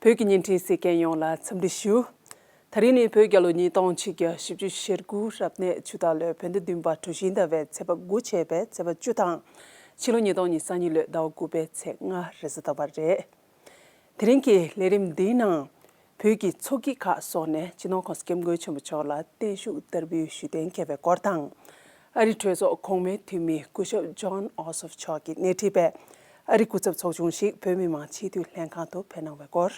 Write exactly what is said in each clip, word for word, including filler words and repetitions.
བོད་ཀྱི་བརྙན་འཕྲིན་གཟིགས་མཁན་ཡོངས་ལ་འཚམས་འདྲི་ཞུ། ད་རིང་ནི་བོད་རྒྱལ་ལོ་ཉིས་སྟོང་ཆིག་བརྒྱ་བཞི་བཅུ་ཞེ་དགུ་རབ་གནས་ཆུ་སྟག་ལོའི་བོད་ཟླ་བདུན་པ་གྲུ་བཞི་ཟླ་བའི་ཚེས་པ་དགུ་བྱས་པའི་ཚེས་པ་བཅུ་དང་། ཕྱི་ལོ་ཉིས་སྟོང་ཉི་ཤུ་རྩ་གཉིས་ལོའི་ཟླ་བ་དགུ་པའི་ཚེས་ལྔ་རེས་གཟའ་ཟླ་བ་རེད། དེ་རིང་གི་ལས་རིམ་འདིའི་ནང་། བོད་ཀྱི་ཚོགས་སྐྱིད་ཁག་སོགས་ནས་སྤྱི་ནོར་༸གོང་ས་༸སྐྱབས་མགོན་ཆེན་པོ་མཆོག་ལ་བརྟན་བཞུགས་བསྟར་འབུལ་ཞུས་གཏན་འཁེལ་བའི་སྐོར་དང་། ཨ་རིའི་གྲོས་ཚོགས་གོང་མའི་འཐུས་མི་སྐུ་ཞབས་ཇོན་ཨོ་སོབ་མཆོག་གིས་སྣེ་ཁྲིད་པའི་ཨ་རིའི་སྐུ་ཚབ་ཚོགས་ཆུང་ཞིག་བོད་མི་མང་སྤྱི་འཐུས་ལྷན་ཁང་དུ་ཕེབས་གནང་བའི་སྐོར།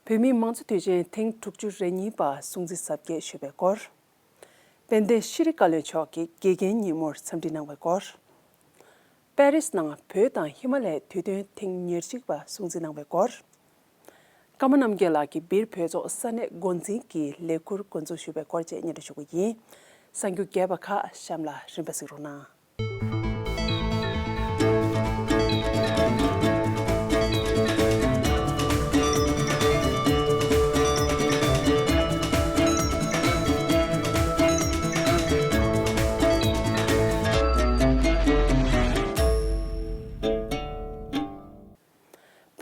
བོད་མིའི་མང་གཙོ་དུས་ཆེན་ཐེངས་དྲུག་ཅུ་རེ་གཉིས་པ་སྲུང་བརྩི་གཟབ་རྒྱས་ཞུས་པའི་སྐོར། དཔལ་ལྡན་ཤྲི་བཀའ་བློན་མཆོག་གིས་དགེ་རྒན་ཉིན་མོར་འཚམས་འདྲི་གནང་བའི་སྐོར། པེ་རིས་ནང་བོད་དང་ཧི་མ་ལའི་དུས་སྟོན་ཐེངས་ཉེར་གཅིག་པ་སྲུང་བརྩི་གནང་བའི་སྐོར། ཀརྨ་རྣམ་རྒྱལ་ལགས་ཀྱིས་སྦིར་བོད་ཚོགས་ས་གནས་འགོ་འཛིན་གྱི་ལས་ཁུར་འགོ་འཛུགས་ཞུས་པའི་སྐོར་བཅས་སྙན་སྒྲོན་ཞུ་གི་ཡིན། གསར་འགྱུར་རྒྱས་པ་ཁག་གཤམ་ལ་རིམ་པ་གཟིགས་རོགས་གནང་།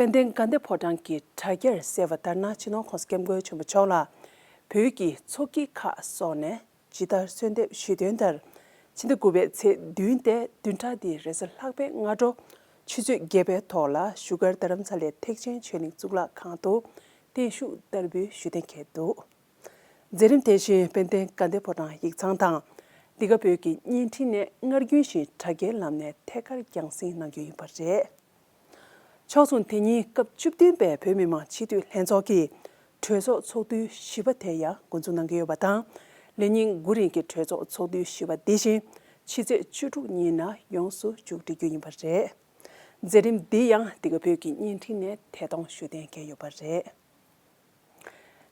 དཔལ་ལྡན་དགའ་ལྡན་ཕོ་བྲང་གི་དྲ་རྒྱར་གསལ་བ་ལྟར་ན། སྤྱི་ནོར་༸གོང་ས་༸སྐྱབས་མགོན་ཆེན་པོ་མཆོག་ལ་བོད་ཀྱི་ཚོགས་སྐྱིད་ཁག་སོགས་ནས་ཇི་ལྟར་གསོལ་འདེབས་ཞུས་དོན་ལྟར། ཕྱི་ཟླ་དགུ་པའི་ཚེས་བདུན་ཏེ་བདུན་ཕྲག་འདིའི་རེས་གཟའ་ལྷག་པའི་སྔ་དྲོ་ཆུ་ཚོད་བརྒྱད་པའི་ཐོག་ལ་བཞུགས་སྒར་རྡ་རམ་ས་ལའི་ཐེག་ཆེན་ཆོས་གླིང་གཙུག་ལག་ཁང་དུ་བརྟན་བཞུགས་བསྟར་འབུལ་ཞུས་གཏན་འཁེལ་འདུག། མཛད་རིམ་དེ་བཞིན་དཔལ་ལྡན་དགའ་ལྡན་ཕོ་བྲང་ཡིག་ཚང་དང་། འདི་ག་བོད་ཀྱི་བརྙན་འཕྲིན་ནས་སྔར་རྒྱུན་བཞིན་དྲ་རྒྱའི་ལམ་ནས་ཐད་ཀར་རྒྱང་སྲིང་གནང་རྒྱུ་ཡིན་པ་རེད། ཕྱོགས་མཚུངས། དེ་ཉིན་སྐབས་བཅུ་བདུན་པའི་བོད་མི་མང་སྤྱི་འཐུས་ལྷན་ཚོགས་ཀྱི་གྲོས་ཚོགས་ཚོགས་དུས་བཞི་པ་དེ་ཡང་འགོ་འཛུགས་གནང་གི་ཡོད་པ་དང་། ལས་ཉིན་དགུ་རིང་གི་གྲོས་ཚོགས་ཚོགས་དུས་བཞི་པ་འདི་བཞིན་ཕྱི་ཚེས་བཅུ་དྲུག་ཉིན་ནས་ཡོངས་སུ་མཇུག་སྒྲིལ་རྒྱུ་ཡིན་པ་རེད། མཛད་རིམ་འདི་ཡང་འདི་ག་བོད་ཀྱི་བརྙན་འཕྲིན་ནས་ཐད་གཏོང་ཞུ་གཏན་འཁེལ་ཡོད་པ་རེད།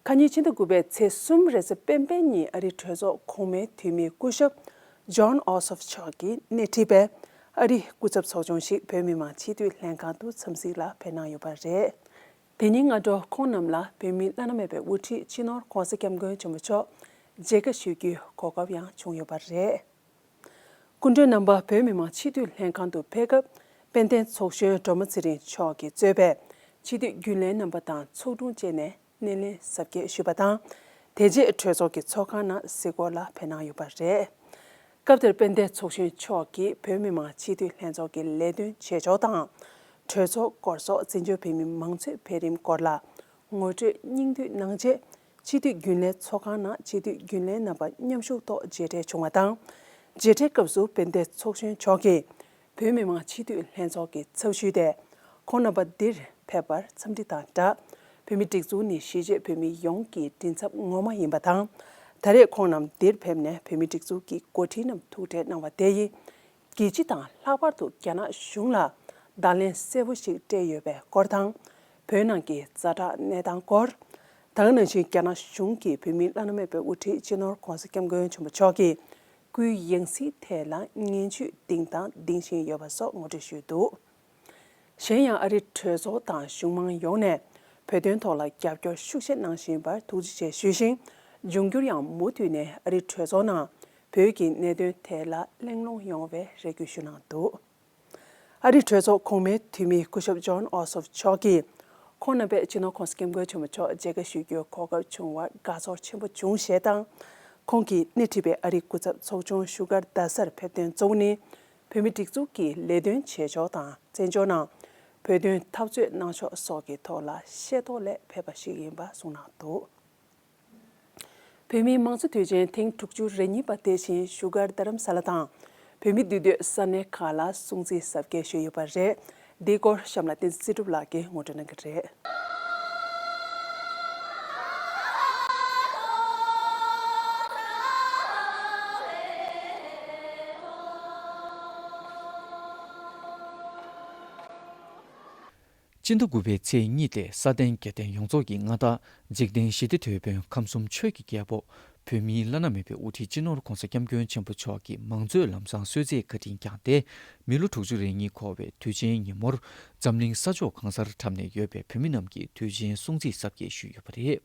ཁ་ཉིན་ཕྱི་ཟླ་དགུ་པའི་ཚེས་གསུམ་རེས་གཟའ་སྤེན་པའི་ཉིན་ཨ་རིའི་གྲོས་ཚོགས་གོང་མའི་འཐུས་མི་སྐུ་ཞབས་ཇོན་ཨོ་སོབ་མཆོག་གིས་སྣེ་ཁྲིད་པའི་ཨ་རིའི་སྐུ་ཚབ་ཚོགས་ཆུང་ཞིག་བོད་མི་མང་སྤྱི་འཐུས་ལྷན་ཁང་དུ་འཚམས་གཟིགས་ལ་ཕེབས་གནང་ཡོད་པ་རེད། དེ་ཉིན་སྔ་དྲོ་ཁོང་རྣམས་ལ་བོད་མིའི་བླ་ན་མེད་པའི་དབུ་ཁྲིད་སྤྱི་ནོར་༸གོང་ས་༸སྐྱབས་མགོན་ཆེན་པོ་མཆོག་མཇལ་ཁ་ཞུ་རྒྱུའི་གོ་སྐབས་ཡང་བྱུང་ཡོད་པ་རེད། སྐུ་མགྲོན་རྣམ་པ་བོད་མི་མང་སྤྱི་འཐུས་ལྷན་ཁང་དུ་ཕེབས་སྐབས། དཔལ་ལྡན་ཚོགས་གཞོན་སྒྲོལ་མ་ཚེ་རིང་མཆོག་གིས་གཙོས་པའི་སྤྱི་འཐུས་རྒྱུན་ལས་རྣམ་པ་དང་ཚོགས་དྲུང་བཅས་ནས་སྣེ་ལེན་གཟབ་རྒྱས་ཞུས་པ་དང་། དེ་རྗེས་གྲོས་ཚོགས་ཀྱི་ཚོགས་ཁང་ནང་གཟིགས་སྐོར་ལ་ཕེབས་གནང་ཡོད་པ་རེད། སྐབས་དེར་དཔལ་ལྡན་ཚོགས་གཞོན་མཆོག་གིས་བོད་མི་མང་སྤྱི་འཐུས་ལྷན་ཚོགས་ཀྱི་ལས་དོན་བྱེད་ཕྱོགས་དང་། གྲོས་ཚོགས་སྐོར་སོགས་བཙན་བྱོལ་བོད་མིའི་མང་གཙོའི་འཕེལ་རིམ་སྐོར་ལ་ངོ་སྤྲོད་སྙིང་བསྡུས་གནང་རྗེས། སྤྱི་འཐུས་རྒྱུན་ལས་ཚོགས་ཁང་ནང་སྤྱི་འཐུས་རྒྱུན་ལས་རྣམ་པ་མཉམ་ཞུགས་ཐོག་མཇལ་འཕྲད་བྱུང་བ་དང་། མཇལ་འཕྲད་སྐབས་སུ་དཔལ་ལྡན་ཚོགས་གཞོན་མཆོག་གིས་བོད་མི་མང་སྤྱི་འཐུས་ལྷན་ཚོགས་ཀྱི་ཚབ་ཞུས་ཏེ། ཁོང་རྣམ་པ་འདིར་ཕེབས་པར་འཚམས་འདྲི་དང་སྦྲགས། བོད་མིའི་སྒྲིག་འཛུགས་ནི་གཞིས་བྱེས་བོད་མི་ཡོངས་ཀྱི་མགྲིན་ཚབ་ངོ་མ་ཡིན་པ་དང་། ད་རེས་ཁོང་རྣམས་འདིར་ཕེབས་ནས་བོད་མིའི་སྒྲིག་འཛུགས་ཀྱི་འགོ་ཁྲིད་རྣམས་ཐུག་འཕྲད་གནང་བ་དེ་ཡིས། རྒྱལ་སྤྱི་དང་ལྷག་པར་དུ་རྒྱ་ནག་གཞུང་ལ་བརྡ་ལན་གསལ་པོ་ཞིག་སྤྲད་ཡོད་པའི་སྐོར་དང་། བོད་ནང་གི་ཛ་དྲག་གནས་སྟངས་སྐོར། ད་ག་ནང་བཞིན་རྒྱ་ནག་གཞུང་གིས་བོད་མིའི་བླ་ན་མེད་པའི་དབུ་ཁྲིད་སྤྱི་ནོར་༸གོང་ས་༸སྐྱབས་མགོན་ཆེན་པོ་མཆོག་གི་སྐུའི་ཡང་སྲིད་ཐད་ལ་སྙན་ཞུ་འདིང་དང་འདིང་བཞིན་ཡོད་པ་སོགས་ངོ་སྤྲོད་ཞུས་འདུག། གཞན་ཡང་ཨ་རིའི་གྲོས་ཚོགས་དང་གཞུང་མང་ཡོངས་ནས་བོད་དོན་ཐོག་ལ་རྒྱབ་སྐྱོར་ཤུགས་ཆེ་གནང་བཞིན་པར་ཐུགས་རྗེ་ཆེ་ཞུས་ཤིང་། འབྱུང་འགྱུར་ཡང་མུ་མཐུད་ནས་ཨ་རིའི་གྲོས་ཚོགས་ནང་བོད་ཀྱི་གནད་དོན་ཐད་ལ་གླེང་སློང་ཡོང་བའི་རེ་སྐུལ་ཞུས་གནང་འདུག། ཨ་རིའི་གྲོས་ཚོགས་གོང་མའི་འཐུས་མི་སྐུ་ཞབས་ཇོན་ཨོ་སོབ་མཆོག་གིས། ཁོང་རྣམ་པས་སྤྱི་ནོར་༸གོང་ས་༸སྐྱབས་མགོན་ཆེན་པོ་མཆོག་མཇལ་ཁ་ཞུ་རྒྱུའི་གོ་སྐབས་བྱུང་བར་དགའ་ཚོར་ཆེན་པོ་བྱུང་ཞེས་དང་། ཁོང་གིས་སྣེ་ཁྲིད་པའི་ཨ་རིའི་སྐུ་ཚབ་ཚོགས་ཆུང་བཞུགས་སྒར་རྡ་སར་ཕེབས་དོན་གཙོ་བོ་ནི། བོད་མིའི་སྒྲིག་འཛུགས་ཀྱི་ལས་དོན་བྱེད་ཕྱོགས་དང་། བཙན་བྱོལ་ནང་བོད་དོན་འཐབ་རྩོད་གནང་ཕྱོགས་སོགས་ཀྱི་ཐོག་ལ་ཤེས་རྟོགས་སླད་ཕེབས་པ་ཞིག་ཡིན་པ་གསུངས་གནང་འདུག། བོད་མིའི་མང་གཙོ་དུས་ཆེན་ཐེངས་དྲུག་ཅུ་རེ་གཉིས་པ་དེ་བཞིན་བཞུགས་སྒར་རྡ་རམ་ས་ལ་དང་། བོད་མིའི་འདུས་སྡོད་ས་གནས་ཁག་ལ་སྲུང་བརྩི་གཟབ་རྒྱས་ཞུས་ཡོད་པ་རེད། འདིའི་སྐོར་གཤམ་ལ་བསྟན་འཛིན་ཚེ་སྒྲུབ་ལགས་ཀྱིས་ངོ་སྤྲོད་གནང་གི་རེད། སྤྱི་ཟླ་དགུ་པའི་ཚེས་གཉིས་ཏེ་སྲ་བརྟན་བརྒྱད་ལྡན་ཡོངས་རྫོགས་ཀྱི་མངའ་བདག་འཇིག་རྟེན་ཞི་བདེ་དོད་དཔོན་ཁམས་གསུམ་ཆོས་ཀྱི་རྒྱལ་པོ། བོད་མིའི་བླ་ན་མེད་པའི་དབུ་ཁྲིད་སྤྱི་ནོར་༸གོང་ས་༸སྐྱབས་མགོན་ཆེན་པོ་མཆོག་གིས་མང་གཙོའི་ལམ་བཟང་གསོལ་ཚིགས་བཀའ་དྲིན་བསྐྱངས་ཏེ། མི་ལོ་དྲུག་ཅུ་རེ་གཉིས་འཁོར་བའི་དུས་ཆེན་ཉིན་མོར། འཛམ་གླིང་ས་ཕྱོགས་གང་སར་འཁྲབ་ནས་ཡོད་པའི་བོད་མི་རྣམས་ཀྱིས་དུས་ཆེན་སྲུང་བརྩི་གཟབ་རྒྱས་ཞུས་ཡོད་པ་རེད།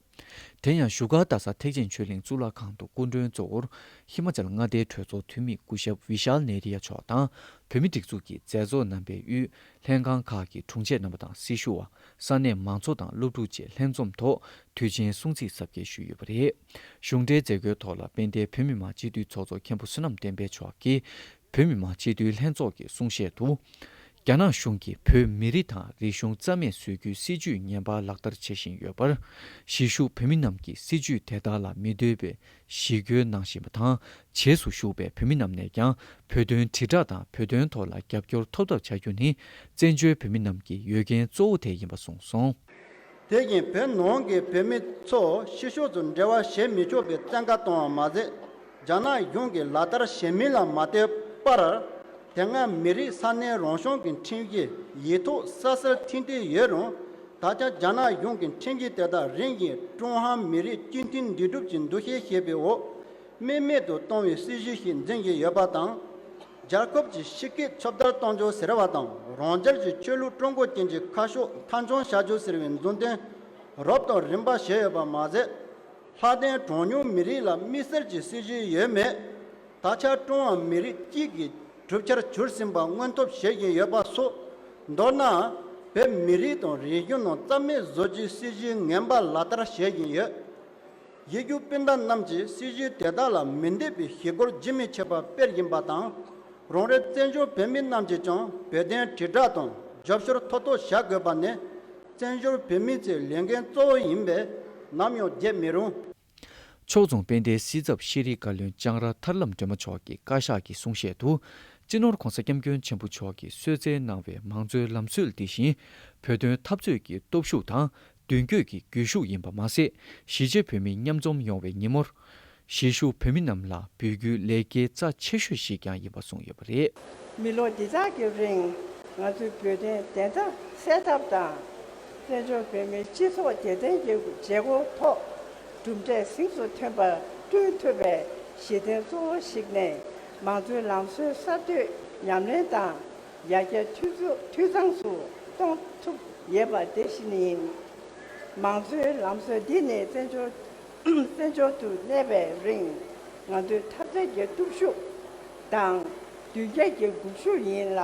དེ་ཡང་བཞུགས་སྒར་རྡ་ས་ཐེག་ཆེན་ཆོས་གླིང་གཙུག་ལག་ཁང་དུ་སྐུ་མགྲོན་གཙོ་བོར། ཧི་མ་ཅལ་མངའ་སྡེའི་གྲོས་ཚོགས་འཐུས་མི་སྐུ་ཞབས་བི་ཤཱལ་ནེ་རི་ཡ་མཆོག་དང་། བོད་མིའི་སྒྲིག་འཛུགས་ཀྱི་མཛད་གཙོ་རྣམ་པའི་དབུས་ལྷན་ཁང་ཁག་གི་དྲུང་ཆེ་རྣམ་པ་དང་སྲི་ཞུ་བ། ས་གནས་མང་ཚོགས་དང་སློབ་ཕྲུག་བཅས་ལྷན་འཛོམས་ཐོག་དུས་ཆེན་སྲུང་བརྩི་གཟབ་རྒྱས་ཞུས་ཡོད་པ་རེད། གཞུང་འབྲེལ་མཛད་སྒོའི་ཐོག་ལ་དཔལ་ལྡན་བོད་མི་མང་སྤྱི་འཐུས་ཚོགས་གཙོ་མཁན་པོ་བསོད་ནམས་བསྟན་འཕེལ་མཆོག་གིས། བོད་མི་མང་སྤྱི་འཐུས་ལྷན་ཚོགས་ཀྱི་གསུང་བཤད་དུ། རྒྱ་ནག་གཞུང་གིས་བོད་མི་རིགས་དང་རིག་གཞུང་རྩ་མེད་བཟོ་རྒྱུའི་སྲིད་བྱུས་ངན་པ་ལག་བསྟར་བྱེད་བཞིན་ཡོད་པར། གཞིས་བཞུགས་བོད་མི་རྣམས་ཀྱིས་སྲིད་བྱུས་དེ་དག་ལ་མི་འདོད་པའི་ཞི་རྒོལ་གནང་བཞིན་པ་དང་། རྗེས་སུ་ཞུགས་པའི་བོད་མི་རྣམས་ནས་ཀྱང་བོད་དོན་དྲིལ་བསྒྲགས་དང་བོད་དོན་ཐོག་ལ་རྒྱབ་སྐྱོར་ཐོབ་ཐབས་བྱ་རྒྱུ་ནི་བཙན་བྱོལ་བོད་མི་རྣམས་ཀྱི་འོས་འགན་གཙོ་བོ་དེ་ཡིན་པ་གསུངས་སོང་། དེ་བཞིན་བོད་ནང་གི་བོད་མི་ཚོ་ཕྱི་ཕྱོགས་སུ་འབྲེལ་བ་བྱེད་མི་ཆོག་པའི་བཙན་བཀའ་གཏོང་བ་མ་ཟད། རྒྱ་ནག་གཞུང་གིས་ལག་བསྟར་བྱེད་མིན་ལ་མ་ལྟོས་པར། དེ་སྔ་མི་རིགས་ས་གནས་རང་སྐྱོང་གི་ཁྲིམས་གཞི་ཡིག་ཐོག་གསལ་གསལ་ཐིང་ཐིང་ཡོད་རུང་། ད་ཆ་རྒྱ་ནག་གཞུང་གིས་ཁྲིམས་གཞི་དེ་དག་རིམ་བཞིན་ཀྲུང་ཧྭ་མི་རིགས་སྤྱི་མཐུན་འདུས་གྲུབ་ཀྱི་འདུ་ཤེས་བྱེད་པའི་འོག་རྨེག་མེད་དུ་གཏོང་བའི་སྲིད་བྱུས་ཤིག་འཛིན་བཞིན་ཡོད་པ་དང་། རྒྱལ་ཁབ་ཀྱི་ཕྱི་སྐད་ཁྱབ་གདལ་གཏོང་རྒྱུ་ཟེར་བ་དང་། རང་རྒྱལ་གྱི་ཆོས་ལུགས་ཀྲུང་གོ་ཅན་གྱི་ཁ་ཕྱོགས་མཐའ་འཁྱོངས་བྱ་རྒྱུ་ཟེར་བའི་མཛུབ་སྟོན་རབ་དང་རིམ་པ་བྱས་ཡོད་པ་མ་ཟད། ལྷག་དོན་གྲངས་ཉུང་མི་རིགས་ལ་དམིགས་བསལ་གྱི་སྲིད་བྱུས་ཡོད་མེད། ད་ཆ་ཀྲུང་ཧྭ་མི་རིགས་གཅིག་གི་གྲུབ་ཆར་གྱུར་ཟིན་པ་མངོན་ཐབས་བྱེད་བཞིན་ཡོད་པ་སོགས། མདོར་ན། བོད་མི་རིགས་དང་རིག་གཞུང་རྣམས་རྩ་མེད་བཟོ་རྒྱུའི་སྲིད་བྱུས་ངན་པ་ལག་བསྟར་བྱེད་བཞིན་ཡོད། གཞིས་བཞུགས་སྤུན་ཟླ་རྣམས་ཀྱིས་སྲིད་བྱུས་དེ་དག་ལ་མི་འདོད་པའི་ཞི་རྒོལ་རྒྱུན་མི་ཆད་པར་སྤེལ་བཞིན་པ་དང་། རང་རེ་བཙན་བྱོལ་བོད་མི་རྣམས་ཀྱིས་ཀྱང་བོད་དོན་དྲིལ་བསྒྲགས་དང་རྒྱབ་སྐྱོར་ཐོབ་ཐབས་བྱ་དགོས་པ་ནི། བཙན་བྱོལ་བོད་མི་ཚོའི་ལས་འགན་གཙོ་བོ་ཡིན་པས་ནམ་ཡང་བརྗེད་མི་རུང་། ཕྱོགས་མཚུངས་དཔལ་ལྡན་སྲིད་ཚབ་ཤེས་རིག་བཀའ་བློན་ལྕང་ར་ཐར་ལམ་སྒྲོལ་མ་མཆོག་གིས་བཀའ་ཤག་གི་གསུང་བཤད་དུ། སྤྱི་ནོར་༸གོང་ས་༸སྐྱབས་མགོན་ཆེན་པོ་མཆོག་གིས་གསོལ་སྩལ་གནང་བའི་མང་གཙོའི་ལམ་སྲོལ་འདི་བཞིན་བོད་དོན་འཐབ་རྩོད་ཀྱི་སྟོབས་ཤུགས་དང་མདུན་སྐྱོད་ཀྱི་སྒུལ་ཤུགས་ཡིན་པ་མ་ཟད། གཞིས་བྱེས་བོད་མི་མཉམ་འཛོམས་ཡོང་བའི་ཉིན་མོར། གཞིས་བཞུགས་བོད་མི་རྣམས་ལ་འབུལ་རྒྱུའི་ལས་ཀའི་རྩ་ཆེ་ཤོས་ཤིག་ཀྱང་ཡིན་པ་གསུངས་ཡོད་པ་རེད། མི་ལོ་འདི་དག་གི་རིང་ང་ཚོའི་བོད་དོན་བདེན་མཐའ་གསལ་ཐབས་དང་། བཙན་བྱོལ་བོད་མིའི་སྤྱི་ཚོགས་བདེ་དོན་གྱི་བྱེད་སྒོ་ཐོག་གྲུབ་འབྲས་གཟེངས་སུ་ཐོན་པ་བསྐྲུན་ཐུབ་པའི་གཞི་རྟེན་གཙོ་བོ་ཞིག་ནས། མང་གཙོའི་ལམ་སྲོལ་གསར་གཏོད་ཉམས་ལེན་དང་། ཡར་རྒྱས་འཐུས་ཚང་འཐུས་ཚང་སུ་གཏོང་ཐུབ་ཡོད་པ་དེ་བཞིན་ཡིན། མང་གཙོའི་ལམ་སྲོལ་འདི་ནི་བཙན་བྱོལ་བཙན་བྱོལ་དུ་གནས་པའི་རིང་ང་ཚོའི་འཐབ་རྩོད་ཀྱི་སྟོབས་ཤུགས་དང་མདུན་སྐྱོད་ཀྱི་སྒུལ་ཤུགས་ཡིན་ལ།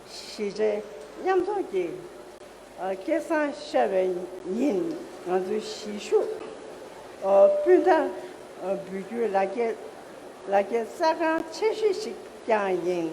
གཞིས་བྱེས་མཉམ་འཛོམས་ཀྱི་སྐལ་བཟང་ཤར་བའི་ཉིན་ང་ཚོའི་གཞིས་བཞུགས་སྤུན་ཟླར་འབུལ་རྒྱུའི་ལག་འཁྱེར་ལག་འཁྱེར་གསར་ཁང་ཆེ་ཤོས་ཤིག་ཀྱང་ཡིན།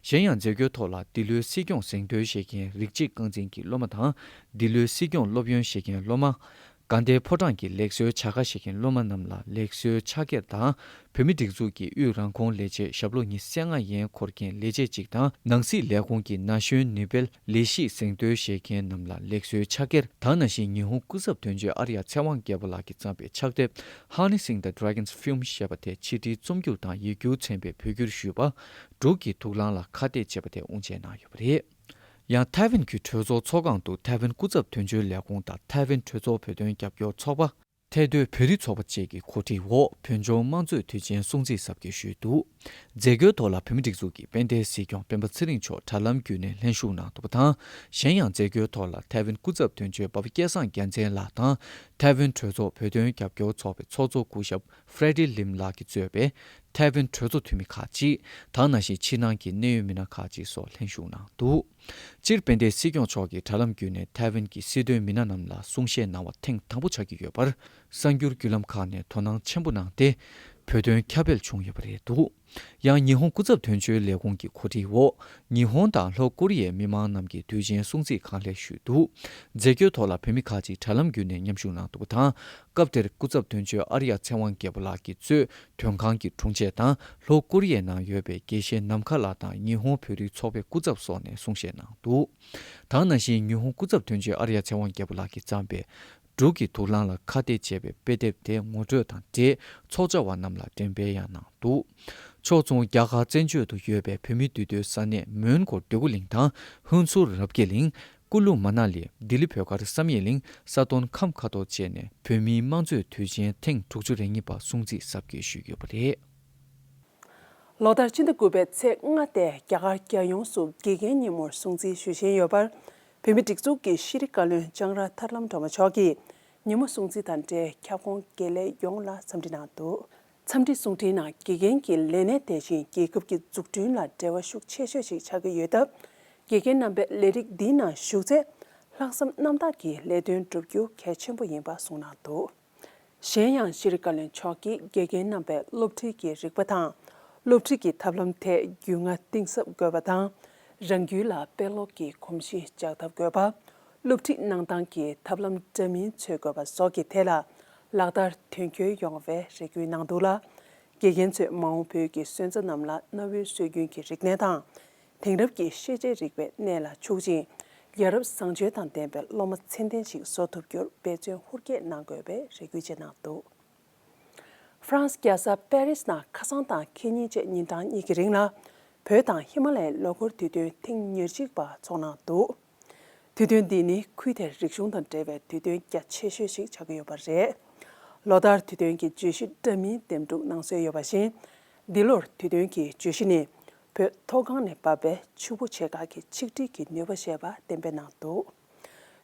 གཞན་ཡང་མཛད་སྒོའི་ཐོག་ལ་འདི་ལོའི་སྲིད་སྐྱོང་གཟེངས་ཐོན་བཞེས་མཁན་རིགས་གཅིག་རྐང་འཛིན་གྱི་སློབ་མ་དང་། འདི་ལོའི་སྲིད་སྐྱོང་སློབ་ཡོན་བཞེས་མཁན་སློབ་མ། དགའ་ལྡན་ཕོ་བྲང་གི་ལེགས་གསོའི་བྱ་དགའ་བཞེས་མཁན་སློབ་མ་རྣམས་ལ་ལེགས་གསོའི་ཕྱག་འཁྱེར་དང་། བོད་མིའི་སྒྲིག་འཛུགས་ཀྱི་དབུས་རང་ཁོངས་ལས་བྱེད་ཞབས་ལོ་ཉི་ཤུ་རྩ་ལྔ་ཡན་འཁོར་མཁན་ལས་བྱེད་གཅིག་དང་། ནང་སྲིད་ལས་ཁུངས་ཀྱི་ན་གཞོན་ནུས་སྤེལ་ལས་གཞིས་གཟེངས་ཐོན་བཞེས་མཁན་རྣམས་ལ་ལེགས་གསོའི་ཕྱག་འཁྱེར་དང་། ནང་བཞིན་ཉི་ཧོང་སྐུ་ཚབ་དོན་གཅོད་ཨར་ཡ་ཚེ་དབང་རྒྱལ་པོ་ལགས་ཀྱིས་བརྩམས་པའི་ཕྱག་དེབ་Harnessing the Dragon's Fume ཞེས་པ་དེ་ཕྱི་དྲིལ་རྩོམ་སྒྱུར་དང་ཡིག་སྒྱུར་ཚན་པས་བོད་བསྒྱུར་ཞུས་པ། འབྲུག་གི་དུག་རླངས་ལ་ཁ་གཏད་ཅེས་པ་དེ་དབུ་འབྱེད་གནང་ཡོད་པ་རེད། ཡང་ཐའེ་ཝན་གྱི་གྲོས་ཚོགས་ཚོགས་ཁང་དུ་ཐའེ་ཝན་སྐུ་ཚབ་དོན་གཅོད་ལས་ཁུངས་དང་ཐའེ་ཝན་གྲོས་ཚོགས་བོད་དོན་རྒྱབ་སྐྱོར་ཚོགས་པ། ཐའེ་སྡོད་བོད་རིགས་ཚོགས་པ་བཅས་ཀྱི་གོ་སྒྲིག་འོག་བོད་ལྗོངས་དམངས་གཙོའི་དུས་ཆེན་སྲུང་བརྩི་གཟབ་རྒྱས་ཞུས་འདུག། མཛད་སྒོའི་ཐོག་ལ་བོད་མིའི་སྒྲིག་འཛུགས་ཀྱི་དཔལ་ལྡན་སྲིད་སྐྱོང་སྤེན་པ་ཚེ་རིང་མཆོག་དྲ་ལམ་བརྒྱུད་ནས་ལྷན་ཞུགས་གནང་འདུག་པ་དང་། གཞན་ཡང་མཛད་སྒོའི་ཐོག་ལ་ཐའེ་ཝན་སྐུ་ཚབ་དོན་གཅོད་འབའ་པ་སྐལ་བཟང་རྒྱལ་མཚན་ལགས་དང་། ཐའེ་ཝན་གྲོས་ཚོགས་བོད་དོན་རྒྱབ་སྐྱོར་ཚོགས་པའི་ཚོགས་གཙོ་སྐུ་ཞབས་Freddy Lim ལགས་ཀྱིས་གཙོས་པའི་ཐའེ་ཝན་གྲོས་ཚོགས་འཐུས་མི་ཁག་ཅིག་དང་། ནང་བཞིན་ཕྱི་ནང་གི་གནད་ཡོད་མི་སྣ་ཁག་ཅིག་སོགས་ལྷན་ཞུགས་གནང་འདུག། སྤྱིར་དཔལ་ལྡན་སྲིད་སྐྱོང་མཆོག་གིས་དྲ་ལམ་བརྒྱུད་ནས་ཐའེ་ཝན་གྱི་སྲིད་དོན་མི་སྣ་རྣམས་ལ་གསུང་བཤད་གནང་བ་ཐེངས་དང་པོ་ཆགས་ཀྱི་ཡོད་པར། གསར་འགྱུར་བརྒྱུད་ལམ་ཁག་ནས་དོ་སྣང་ཆེན་པོ་གནང་སྟེ། བོད་དོན་ཁྱབ་སྤེལ་བྱུང་ཡོད་པ་རེད་འདུག། ཡང་ཉི་ཧོང་སྐུ་ཚབ་དོན་གཅོད་ལས་ཁུངས་ཀྱི་གོ་སྒྲིག་འོག་ཉི་ཧོང་དང་ལྷོ་ཀོ་རི་ཡའི་མི་མང་རྣམས་ཀྱིས་དུས་ཆེན་སྲུང་བརྩི་གང་ལེགས་ཞུས་འདུག། མཛད་སྒོའི་ཐོག་ལ་བོད་མི་ཁག་ཅིག་དྲ་ལམ་བརྒྱུད་ནས་མཉམ་ཞུགས་གནང་འདུག་པ་དང་། སྐབས་དེར་སྐུ་ཚབ་དོན་གཅོད་ཨར་ཡ་ཚེ་དབང་རྒྱལ་པོ་ལགས་ཀྱིས་གཙོས་དོན་ཁང་གི་དྲུང་ཆེ་དང་ལྷོ་ཀོ་རི་ཡའི་ནང་ཡོད་པའི་དགེ་བཤེས་ནམ་མཁའ་ལགས་དང་ཉི་ཧོང་བོད་རིགས་ཚོགས་པའི་སྐུ་ཚབ་སོགས་ནས་གསུང་བཤད་གནང་འདུག། དང་ནང་བཞིན་ཉི་ཧོང་སྐུ་ཚབ་དོན་གཅོད་ཨར་ཡ་ཚེ་དབང་རྒྱལ་པོ་ལགས་ཀྱིས་བརྩམས་པའི་འབྲུག་གི་དུག་རླངས་ལ་ཁ་གཏད་ཅེས་པའི་དཔེ་དེབ་དེ་ངོ་སྤྲོད་དང་འབྲེལ་ཚོགས་བཅར་བ་རྣམས་ལ་འགྲེམས་སྤེལ་ཡང་གནང་འདུག། ཕྱོགས་མཚུངས་རྒྱ་གར་བཙན་བྱོལ་དུ་ཡོད་པའི་བོད་མིའི་འདུས་སྡོད་ས་གནས་མོན་གྷོ་འདོད་རྒུ་གླིང་དང་ཧུན་སུར་རབ་རྒྱས་གླིང་། ཀུ་ལུ་མ་ན་ལི། ལྡི་ལི་བོད་དཀར་བསམ་ཡས་གླིང་། ས་དོན་ཁམས་ཁ་ཐོར་བཅས་ནས་བོད་མིའི་དམངས་གཙོའི་དུས་ཆེན་ཐེངས་དྲུག་ཅུ་རེ་གཉིས་པ་སྲུང་བརྩི་གཟབ་རྒྱས་ཞུས་ཡོད་པ་རེད། ལོ་ལྟར་སྤྱི་ཟླ་དགུ་པའི་ཚེས་ལྔ་སྟེ་རྒྱ་གར་རྒྱལ་ཡོངས་སུ་དགེ་རྒན་ཉིན་མོར་སྲུང་བརྩི་ཞུ་བཞིན་ཡོད་པར། བོད་མིའི་སྒྲིག་འཛུགས་ཀྱི་ཤེས་རིག་བཀའ་བློན་ལྕང་ར་ཐར་ལམ་སྒྲོལ་མ་མཆོག་གིས་ཉིན་མོ་སྲུང་བརྩི་དང་འབྲེལ་ཁྱབ་ཁོངས་དགེ་ལས་ཡོངས་ལ་འཚམས་འདྲི་གནང་འདུག། འཚམས་འདྲི་གསུང་འཕྲིན་ནང་དགེ་རྒན་གྱི་ལས་གནས་དེ་བཞིན་རྒྱལ་ཁབ་ཀྱི་འཛུགས་སྐྲུན་ལ་འབྲེལ་བ་ཤུགས་ཆེ་ཤོས་ཤིག་ཆགས་ཀྱི་ཡོད་སྟབས། དགེ་རྒན་རྣམ་པས་ལས་རིགས་འདིའི་ནང་ཞུགས་ཚེ། ལྷག་བསམ་རྣམ་དག་གིས་ལས་དོན་བསྒྲུབ་རྒྱུ་གལ་ཆེན་པོ་ཡིན་པ་གསུངས་གནང་འདུག། གཞན་ཡང་ཤྲི་བཀའ་བློན་མཆོག་གིས་དགེ་རྒན་རྣམ་པས་སློབ་ཁྲིད་ཀྱི་རིག་པ་དང་། སློབ་ཁྲིད་ཀྱི་ཐབས་ལམ་ཐད་རྒྱུས་མངའ་གཏིང་ཟབ་དགོས་པ་དང་། རང་རྒྱུད་ལ་དཔེ་ཀློག་གི་གོམས་གཤིས་འཇགས་ཐབས་དགོས་པ། སློབ་ཁྲིད་གནང་སྟངས་ཀྱི་ཐབས་ལམ་འདྲ་མིན་འཚོལ་དགོས་པ་སོགས་ཀྱི་ཐད་ལ་ལག་བསྟར་དོན་འཁྱོལ་ཡོང་བའི་རེ་སྐུལ་གནང་འདུག་ལ། དགེ་རྒན་ཚོས་མ་འོངས་བོད་ཀྱི་སོན་རྩ་རྣམས་ལ་གནའ་བོའི་སྲོལ་རྒྱུན་གྱི་རིག་གནས་དང་། དེང་རབས་ཀྱི་ཤེས་བྱའི་རིག་པའི་གནས་ལ་ཕྱུག་ཅིང་། ཡ་རབས་བཟང་སྤྱོད་དང་ལྡན་པའི་སློབ་མ་ཚད་ལྡན་ཞིག་བཟོ་ཐུབ་རྒྱུར་འབད་བརྩོན་ཧུར་བསྐྱེད་གནང་དགོས་པའི་རེ་སྐུལ་བྱས་གནང་འདུག། ཧྥ་རན་སི་རྒྱལ་ས་པེ་རིས་ནང་ཁ་སང་དང་ཁེ་ཉིན་བཅས་ཉིན་གྲངས་གཉིས་ཀྱི་རིང་ལ་བོད་དང་ཧི་མ་ལ་ཡའི་ལོ་འཁོར་དུས་སྟོན་ཐེངས་ཉེར་གཅིག་པ་འཚོགས་གནང་འདུག། དུས་སྟོན་འདི་ནི་ཁུལ་དེར་རིག་གཞུང་དང་འབྲེལ་བའི་དུས་སྟོན་རྒྱ་ཆེ་ཤོས་ཤིག་ཆགས་ཀྱི་ཡོད་པ་རེད། ལོ་ལྟར་དུས་སྟོན་གྱི་བརྗོད་གཞི་འདྲ་མིན་འདེམས་སྒྲུག་གནང་སྲོལ་ཡོད་པ་བཞིན། འདི་ལོར་དུས་སྟོན་གྱི་བརྗོད་གཞི་ནི། བོད་མཐོ་སྒང་ནས་བབས་པའི་ཆུ་བོ་ཆེ་ཁག་གི་ཆིག་སྒྲིལ་གྱི་ནུས་པ་ཞེས་པ་གཏན་འབེབས་གནང་འདུག།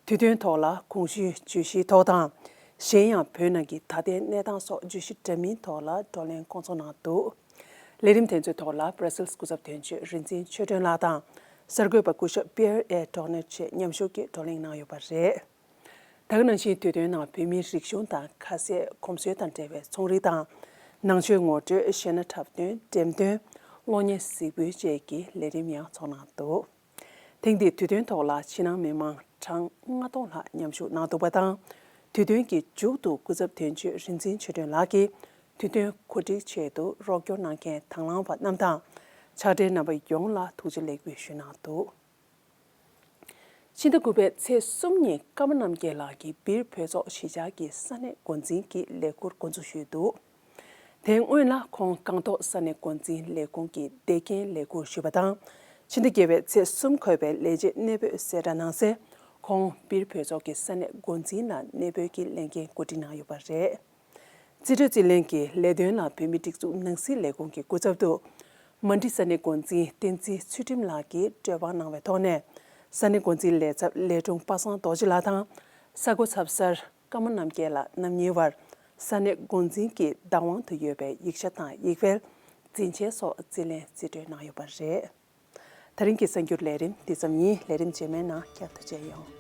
དུས་སྟོན་ཐོག་ལ་གོང་ཞུས་བརྗོད་གཞིའི་ཐོག་དང་། གཞན་ཡང་བོད་ནང་གི་ད་ལྟའི་གནས་སྟངས་སོགས་བརྗོད་གཞི་འདྲ་མིན་ཐོག་ལ་བགྲོ་གླེང་སྐོང་ཚོགས་གནང་འདུག། ལས་རིམ་དེ་ཚོའི་ཐོག་ལ་སྦྲ་སིལ་སྐུ་ཚབ་དོན་གཅོད་རིག་འཛིན་ཆོས་སྒྲོན་ལགས་དང་། གསར་འགོད་པ་སྐུ་ཞབས་པི་ཡེར་ཨེ་ཌོག་ནེར་བཅས་མཉམ་ཞུགས་ཀྱིས་བགྲོ་གླེང་གནང་ཡོད་པ་རེད། ད་ག་ནང་བཞིན་དུས་སྟོན་ནང་བོད་མིའི་རིག་གཞུང་དང་ཁ་ཟས་གོམས་སྲོལ་དང་འབྲེལ་བའི་ཚོང་རིགས་དང་། ནང་ཆོས་ངོ་སྤྲོད། གཞས་སྣ་འཁྲབ་སྟོན། འགྲེམས་སྟོན། གློག་བརྙན་གཟིགས་འབུལ་བཅས་ཀྱི་ལས་རིམ་ཡང་འཚོགས་གནང་འདུག། ཐེངས་འདིའི་དུས་སྟོན་ཐོག་ལ་ཕྱི་ནང་མི་མང་གྲངས་ལྔ་སྟོང་ལྷག་མཉམ་ཞུགས་གནང་འདུག་པ་དང་། དུས་སྟོན་གྱི་མཇུག་ཏུ་སྐུ་ཚབ་དོན་གཅོད་རིག་འཛིན་ཆོས་སྒྲོན་ལགས་ཀྱིས་དུས་སྟོན་གོ་སྒྲིག་ཆེད་དུ་རོགས་སྐྱོར་གནང་མཁན་དང་བླངས་པ་རྣམས་དང་། ཕྱག་སྦྲེལ་རྣམ་པ་ཡོངས་ལ་ཐུགས་རྗེ་ལེགས་འབུལ་ཞུས་གནང་འདུག། ཕྱི་ཟླ་དགུ་པའི་ཚེས་གསུམ་ཉིན་ཀརྨ་རྣམ་རྒྱལ་ལགས་ཀྱིས་སྦིར་བོད་ཚོགས་གཞིས་ཆགས་ཀྱི་ས་གནས་འགོ་འཛིན་གྱི་ལས་ཁུར་འགོ་འཛུགས་ཞུས་འདུག། དེ་སྔོན་ལ་ཁོང་སྒང་ཏོག་ས་གནས་འགོ་འཛིན་ལས་ཁུངས་ཀྱི་འདེད་འགན་ལས་ཁུར་ཞུས་པ་དང་། ཕྱི་ཟླ་བརྒྱད་པའི་ཚེས་གསུམ་འཁོད་པའི་ལས་བྱེད་གནས་སྤོས་གསལ་བསྒྲགས་གནང་སའི་ཁོང་སྦིར་བོད་ཚོགས་ཀྱི་ས་གནས་འགོ་འཛིན་ལ་གནས་སྤོས་ཀྱི་ལས་འགན་གོ་སྒྲིག་གནང་ཡོད་པ་རེད། རྩིས་སྤྲོད་རྩིས་ལེན་གྱི་ལས་དོན་ལ་བོད་མིའི་སྒྲིག་འཛུགས་ནང་སྲིད་ལས་ཁུངས་ཀྱི་སྐུ་ཚབ་ཏུ། མན་ཌི་ས་གནས་འགོ་འཛིན་བསྟན་འཛིན་ཚུལ་ཁྲིམས་ལགས་ཀྱིས་སྤྲོད་དཔང་གནང་བའི་ཐོག་ནས། ས་གནས་འགོ་འཛིན་ལས་ཚབ་ལས་དྲུང་པ་སངས་རྡོ་རྗེ་ལགས་དང་། ས་འགོ་ཚབ་སར་ཀརྨ་རྣམ་རྒྱལ་ལགས་རྣམ་གཉིས་བར་ས་གནས་འགོ་འཛིན་གྱི་བདག་དབང་དུ་ཡོད་པའི་ཡིག་ཆ་དང་ཡིག་དཔེ། འཛིན་ཆས་སོགས་རྩིས་ལེན་རྩིས་སྤྲོད་གནང་ཡོད་པ་རེད། ད་རིང་གི་གསར་འགྱུར་ལས་རིམ་འདི་ཙམ་ཡིན། ལས་རིམ་རྗེས་མའི་ནང་བསྐྱར་དུ་མཇལ་ཡོང་།